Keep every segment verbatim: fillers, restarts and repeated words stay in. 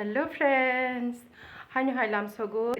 Hello friends, haino hai lamsogo.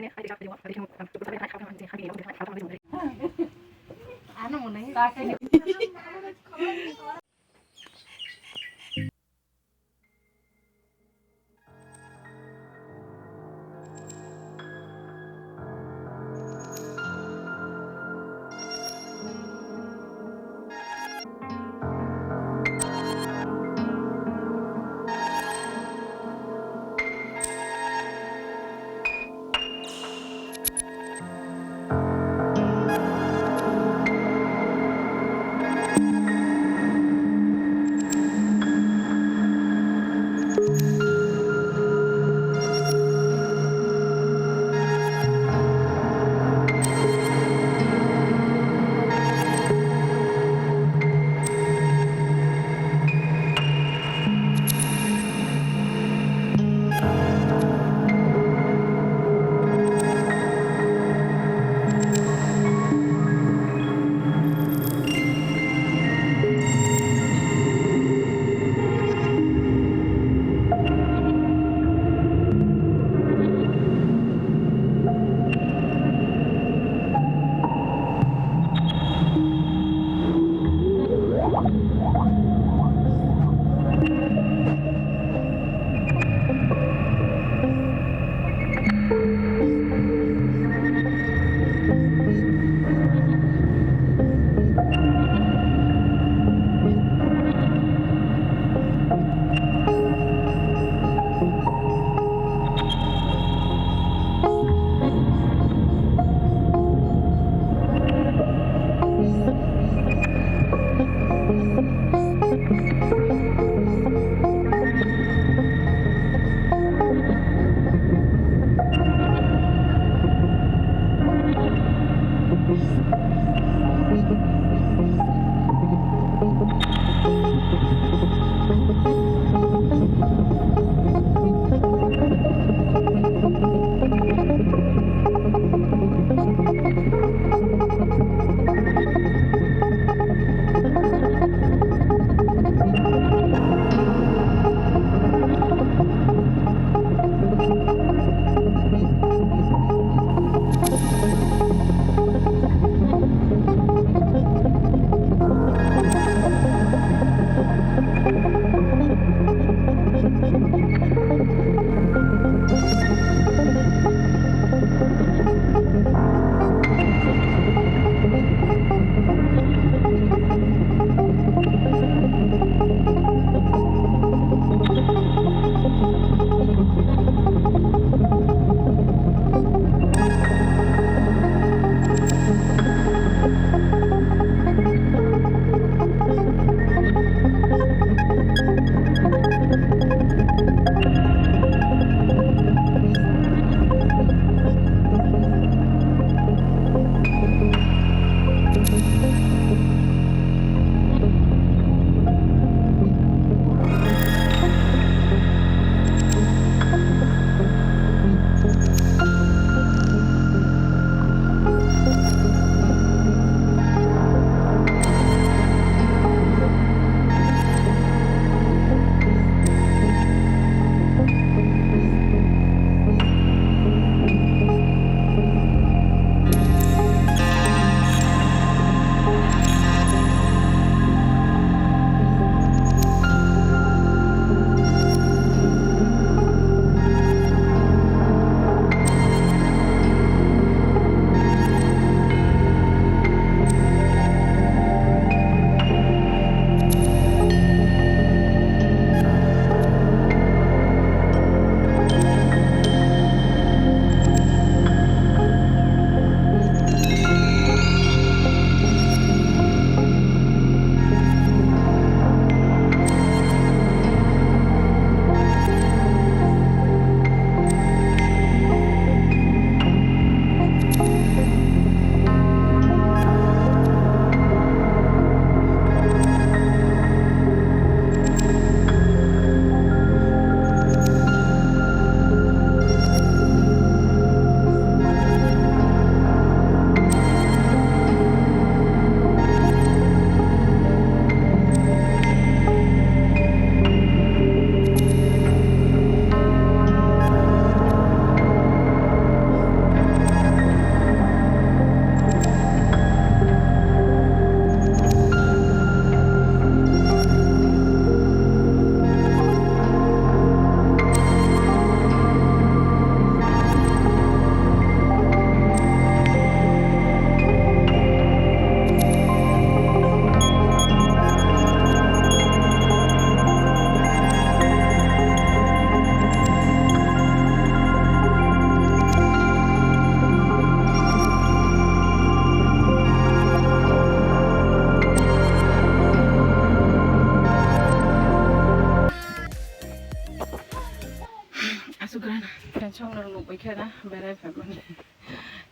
Songno nukbai khe na berai phaimani.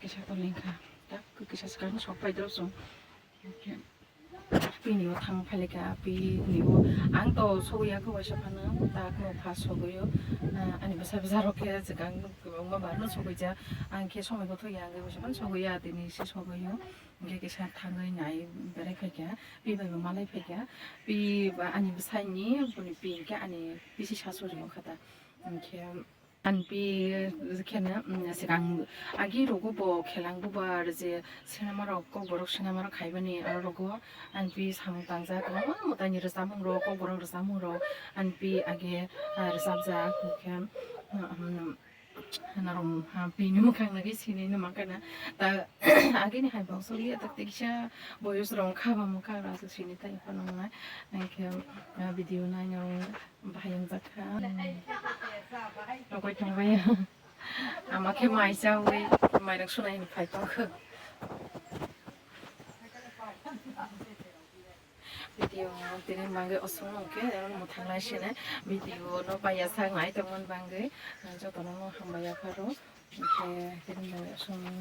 Kisa tongwi kha. Tak kisa swkang sok pai drop song. Pini o thang phailika, pini o ang to sogwi ya khe waisa phano, tak no pha sogwi o. Ah, ani bwsa bwsa rok khe swkang kwbangma bar no sogwi ja. Ang khe somoi bo thoi ya, ang khe waisa phano sogwi ya, tini se sogwi o. Hingke kisa thangwi nai berai phaikha, pi bai bo malai phaikha. Pi ba ani bwsai ni, boni pi hingke ani pisi sasuri wngkha ta. Hingke ani pi kheno, mm, swkang agi rogo bo khelang bubar je sinema rok, kokborok sinema rok khaibani aro rogo ani pi samung tangjak, kwbangma mwtai ni rwchapmung rok, kokborok rwchapmung rok ani pi age, ah, rwchapjak. Hingke, mm, Norok, ha, bini mwkhang nugwi sinino mankha na. Ta, agini hai bokso liya tak tiksa boyos rok kha ba mwkhang rok aswk sini tai phano nai. Hingkhe, ah, video naina bahai wngjakha. Rokoi tongbai. Ama khe mai chawi, mairok sunai ni phai tongkha. Video tini bagwi osong no khe mwthang lai sini video no paiya sak nai tongmani bagwi jotono no hambai yapharo. Hingkhe tini bagwi osong no.